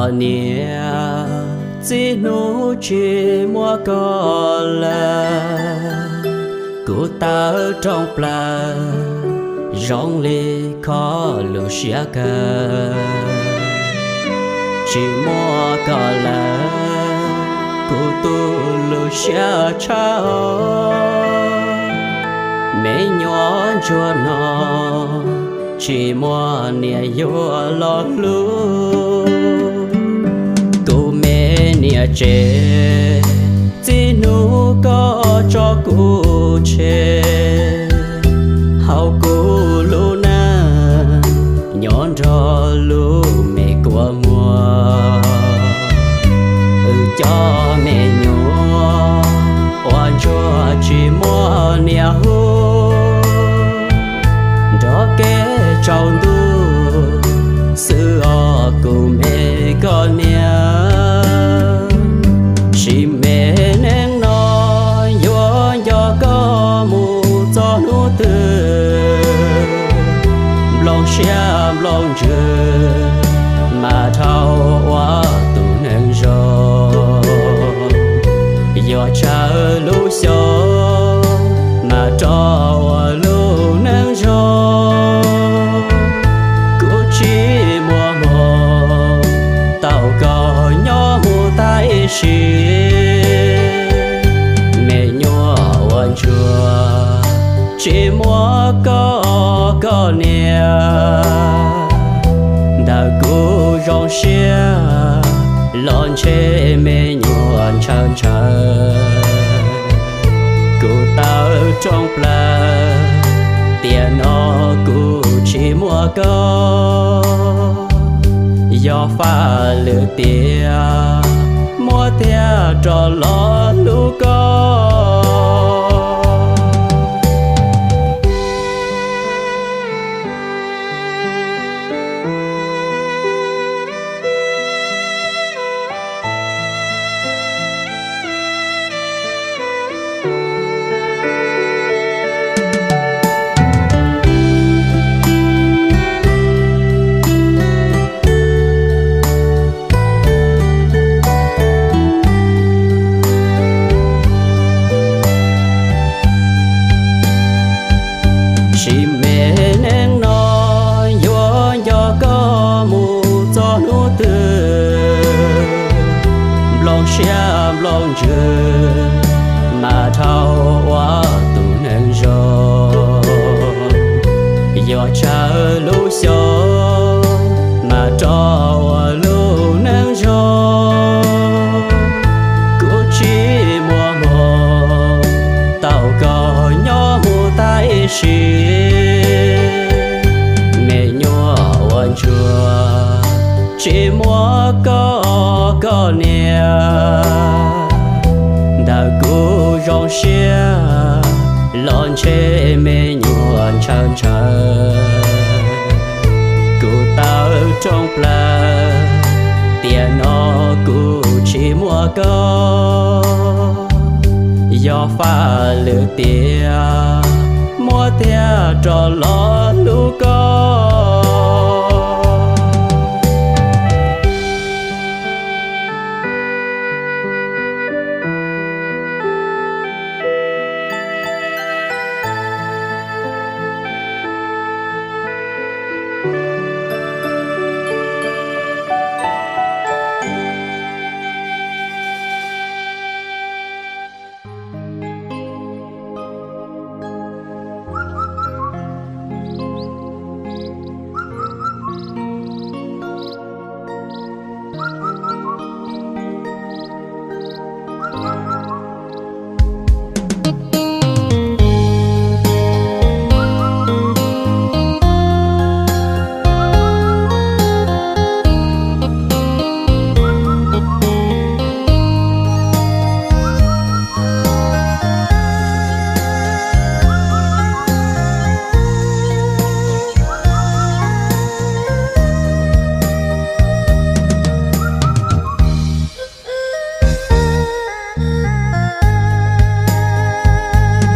Niam txiv hnub tsis muaj koj lawm, kuv tawv rooj plaws zoo li kho lus siab kawg. Tsis muaj koj lawm, kuv tu lub siab tshaj. Me nyuam ntsuag no, tsis muaj niam yuav los hlub. Kuv me niam tsev, txij hnub koj tso kuv tseg, hauv kuv lub neej nyob nrog lub me kua muag. Wb cov me nyuam ua ntsuag tsis muaj niam hu, nrog kev tsaus ntuj xwb os kuv me koj niam. Sim me neej no yuav nco koj mus txog hnub twg, nplooj siab nplooj ntsws mas dhau ua tus neeg zoo. Yuav tsawg lub xyoo mas rov ua lub neej zoo. Kuv tsis muaj hmoo tau koj nyob mus tag ib sim. Me nyuam ua ntsuag tsis muaj koj, koj niam, ntawm kuv zoo siab los ntshe me nyuam ntshaw ntshaw. Kuv tawv rooj plaws, tiam no kuv tsis muaj koj. Yog faj lwm tiam, muab thiab rov los hlub koj. Sim me neej no yuav nco koj mus txog hnub twg, nplooj siab nplooj ntsws mas dhau ua tus neeg zoo. Yuav tsawg lub xyoo mas rov ua lub neej zoo. Kuv tsis muaj hmoo tau koj nyob mus tag ib sim. Me nyuam ua ntsuag tsis muaj koj, koj niam, ntawm kuv zoo siab los ntshe me nyuam ntshaw ntshaw. Kuv tawv rooj plaws, tiam no kuv tsis muaj koj. Yog faj lwm tiam, muab thiab rov los hlub koj.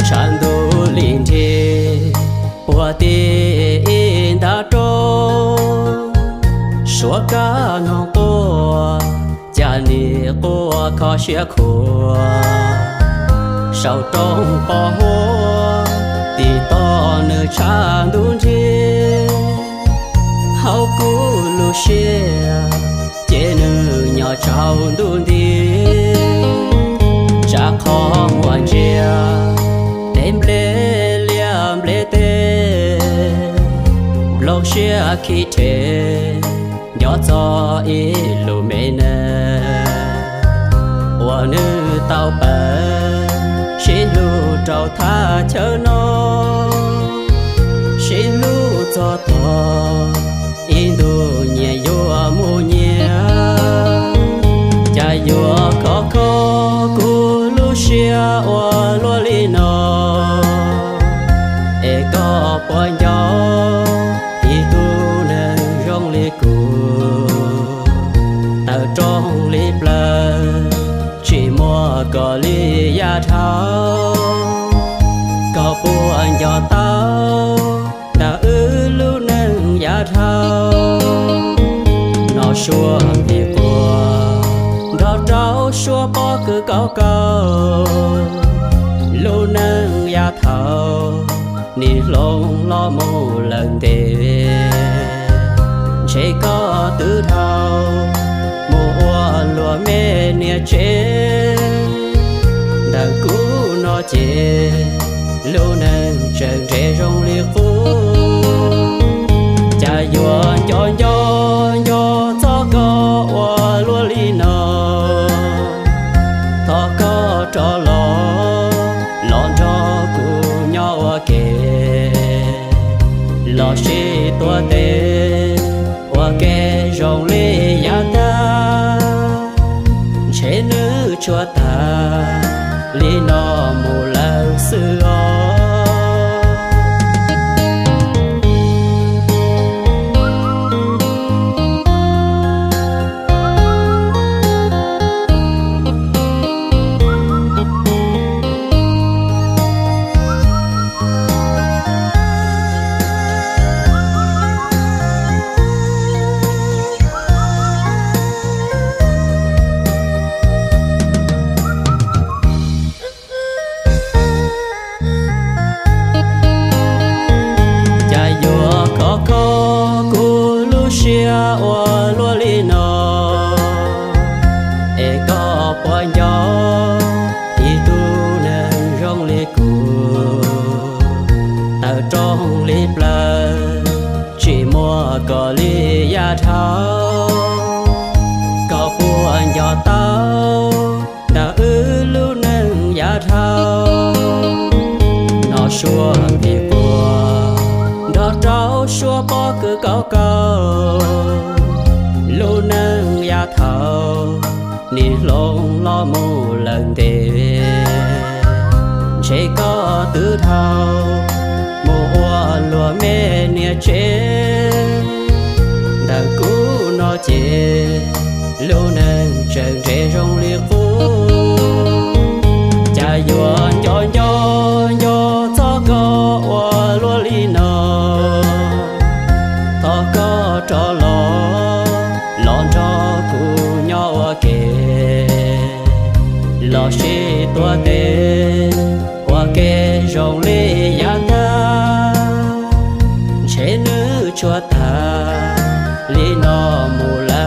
Tshav ntuj li nrig puag tim ib nta roob, suav kab noog quaj Quaj kho siab khuav saum roob pov huab, tim toj nws tshav ntuj nrig. Hauv kuv lub siab ces nws nyob tsaus ntuj nti. Tsam qhov muaj ntsia tej nplej liaj nplej teb, nplooj siab khib rhe nco txog ib lub me neeg uas nws tau pab sib hlub rau thaj chaw no, sib hlub txog tog ib ntus nyias yuav mus nyias. Cas yuav khov kho kuv lub siab ua luaj li no, es koj puas nco ib tug neeg zoo li kuv, tawm rooj li plawv tsis muaj koj li yav dhau. Koj puas nco tau ntawm wb lub neej yav dhau? Noj suab npis quas nrog rau suab pob kws kaus kaus, lub neej yav thaum nim hloov los mus lawm ntev. Ntshe koj twb dhau mus ua luag me niam tsev. Ntawm kuv no ces lub neej tseem nres zoo li qub. Cas yuav nco nco nco txog koj ua luaj li no. Thov koj rov los los nrog kuv nyob ua ke, los sib tuav tes ua ke zoo li yav tag. Ntshe nws tshuav tag li no mus lawm xwb os. Cas yuav khov kho kuv lub siab ua luaj li no, es koj puas nco ib tug neeg zoo li kuv, tawm rooj li plawv tsis muaj koj li yav dhau. Koj puas nco tau ntawm wb lub neej yav dhau? Noj suab npis quas nrog rau suab pob kws kaus kaus, lub neej yav thaum nim hloov los mus lawm ntev. Ntshe koj twb dhau mus ua luag me niam tsev. Ntawm kuv no ces lub neej tseem nres zoo li qub. Cas yuav nco nco nco txog koj ua luaj li no. Thov koj rov los los nrog kuv nyob ua ke, los sib tuav tes ua ke zoo li yav tag. Ntshe nws tshuav tag li no mus lawm.